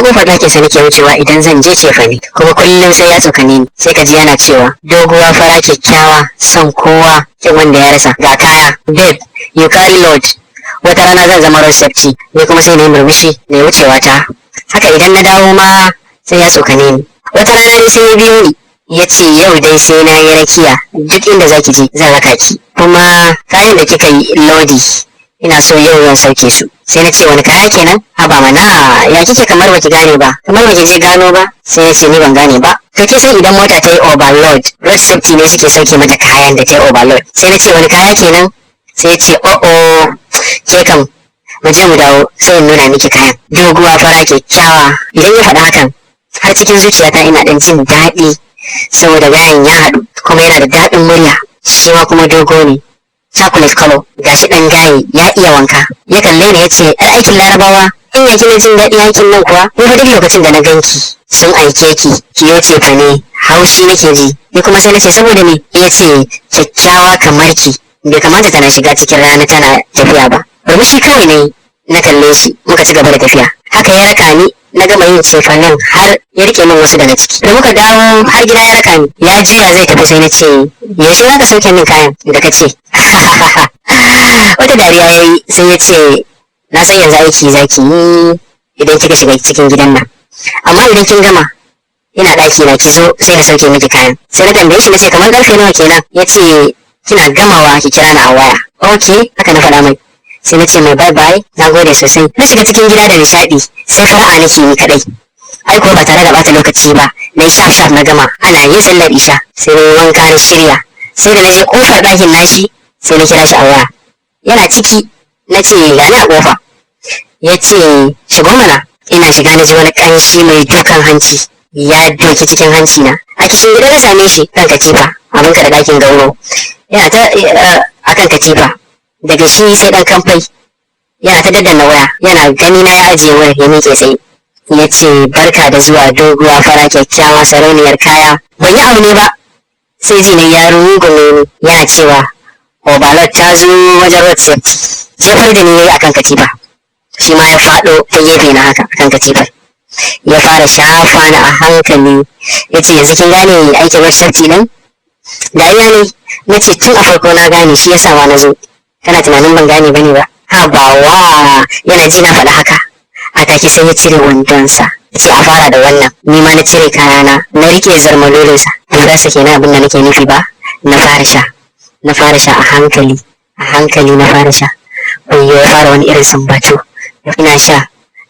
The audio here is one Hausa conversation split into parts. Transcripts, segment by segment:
Kofar ɗakin sa nake wucewa idan zan je cefane, kuma kullum sai ya tsokane ni. Sai ka ji yana cewa, "Doguwa fara kyakkyawa, son kowa kin wanda ya rasa, ga kaya, babe, you carry load, wata rana zan zama road safety." Ni kuma sai na yi murmushi na yi wucewa ta. Haka idan na dawo ma sai ya tsokane ni. Wata rana ne sai ya biyo ni, ya ce, "Yau dai sai na yi rakiya, duk inda zaki je zan raka ki, kuma kayan da kika yi lodi ina so yau zan sauke su." Sai na ce, "Wani kaya kenan? Haba mana, ya kike kamar baki gane ba, kamar baki je gano ba?" Sai ya ce, "Ni ban gane ba." To ke san idan mota ta yi overload, road safety ne suke sauke mata kayan da ta yi overload. Sai na ce, "Wani kaya kenan?" Sai ya ce, "Oh oh, ke kam mu je mu dawo sai in nuna miki kayan, doguwa fara kyakkyawa." Idan ya faɗa hakan, har cikin zuciyata ina ɗan jin daɗi, saboda gayan ya haɗu, kuma yana da daɗin murya. Shi ma kuma dogo ne, chocolate color, gashi ɗan gaye, ya iya wanka. Ya kalle ni ya ce, "Yar aikin Larabawa, in ya kina jin daɗin aikin nan kuwa? Ni fa duk lokacin da na ganki sun aike ki ki yo cefane, haushi nake ji." Ni kuma sai na ce, "Saboda me?" Ya ce, "Kyakkyawa kamar ki bai kamata tana shiga cikin rana tana tafiya ba." Murmushi kawai ne na kalle shi, muka ci gaba da tafiya. Haka ya raka ni na gama yin cefanen, har ya rike min wasu daga ciki. Da muka dawo har gida ya raka ni. Ya juya zai tafi, sai na ce, "Yaushe za ka sauke min kayan da ka ce?" Wata dariya ya yi, sai ya ce, "Na san yanzu aiki zaki yi idan kika shiga cikin gidan nan, amma idan kin gama ina ɗaki na, ki zo sai na sauke miki kayan." Sai na tambaye shi, na ce, "Kamar karfe nawa kenan?" Ya ce, "Kina gamawa ki kira ni a waya." "Ok," haka na faɗa mai. Sai na ce mai, "Bye bye, na gode sosai." Na shiga cikin gida da nishaɗi, sai fara'a nake ni kadai. Ai ko ba tare da bata lokaci ba na yi shaf shaf na gama. Ana yin sallar isha sai na yi wanka na shirya. Sai da na je kofar ɗakin nashi sai na kira shi a waya. Yana ciki. Na ce, "Gani a kofa." Ya ce, "Shigo mana." Ina shiga na ji wani ƙanshi mai dukan hanci ya doki cikin hanci na. A kishin gida na same shi kan katifa, abin ka da ɗakin gauro, yana ta akan katifa, daga shi sai ɗan kamfai, yana ta daddanna waya. Yana gani na ya ajiye wayar, ya miƙe tsaye, ya ce, "Barka da zuwa, doguwa fara kyakkyawa, sarauniyar kaya." Ban yi abu ne ba, sai ji ne ya rungume ni, yana cewa, "Overload ta zo wajen road safety." Jefar da ni yayi akan katifa, shi ma ya faɗo ta gefe na haka akan katifar. Ya fara shafa ni a hankali, ya ce, "Yanzu kin gane aikin road safety din?" Dariya ne na ce, "Tun a farko na gane, shi yasa ma na zo. Kana tunanin ban gane bane ba? Ha ba wa." Yana ji na faɗa haka, a take sai ya cire wandonsa, ya ce a fara da wannan. Ni ma na cire kayana, na rike zarmalolinsa, rasa kenan abin da nake nufi ba. Na fara sha, na fara sha a hankali a hankali, na fara sha. Wayyo, ya fara wani irin sambatu. Ina sha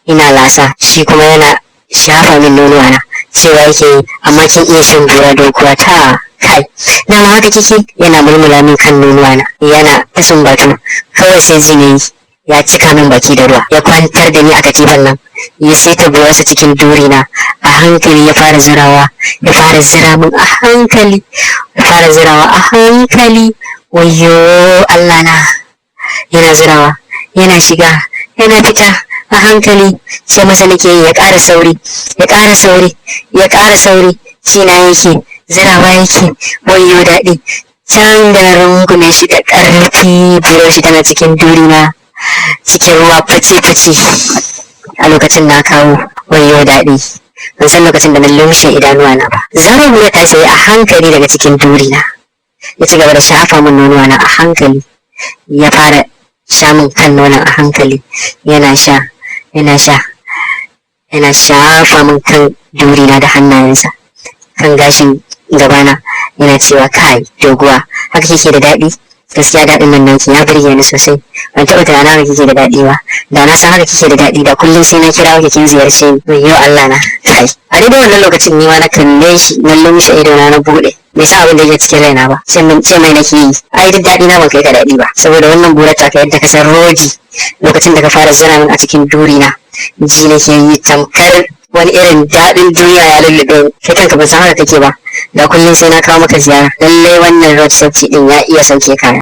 ina lasa, shi kuma yana shafa min nonuwana. Cewa yake yi, "Amma kin iya shan bura, doguwa ta kai, dama haka kike." Yana mulmula min kan nonuwana, yana ta sumbatu. Kawai sai ji ne ya cika min baki da ruwa. Ya kwantar da ni a katifan nan, ya saita burarsa cikin durina a hankali, ya fara zirawa, ya fara zira min a hankali, ya fara zirawa a hankali. Wayyo Allah na! Yana zirawa, yana shiga, yana fita a hankali. Sai masa nake yi ya ƙara sauri, ya ƙara sauri, ya ƙara sauri. Cina yake, zirawa yake. Wayyo daɗi! Can da na rungume shi da ƙarfi, burar shi tana cikin durina, cikin ruwa face-face. A lokacin na kawo. Wayyo daɗi! Ban san lokacin da na lumshe idanuwa na ba. Zaro burar ta sai a hankali daga cikin durina, ya ci gaba da shafa min nonuwa na a hankali. Ya fara sha min kan nonon a hankali, yana sha, yana sha, yana shafa min kan durina da hannayensa, kan gashin gabana. Yana cewa, "Kai doguwa, haka kike da daɗi. Gaskiya daɗin nan naki ya burge ni sosai. Ban taɓa tunanin haka kike da daɗi ba. Da na san haka kike da daɗi, da kullum sai na kira ki kin ziyarce ni. Wayyo Allah na, kai!" A daidai wannan lokacin ni ma na kalle shi, na lumshe ido na, na buɗe. Bai san abin da yake cikin raina ba. Ce min, ce mai nake yi, "Ai duk daɗi na ban kai ka daɗi ba, saboda wannan burar ta ka yadda ka san rodi, lokacin da ka fara zira min a cikin durina, ji nake yi tamkar wani irin daɗin duniya ya lullube ni. Kai kanka ban san haka kake ba, da kullum sai na kawo maka ziyara. Lallai wannan road safety din ya iya sauke kaya."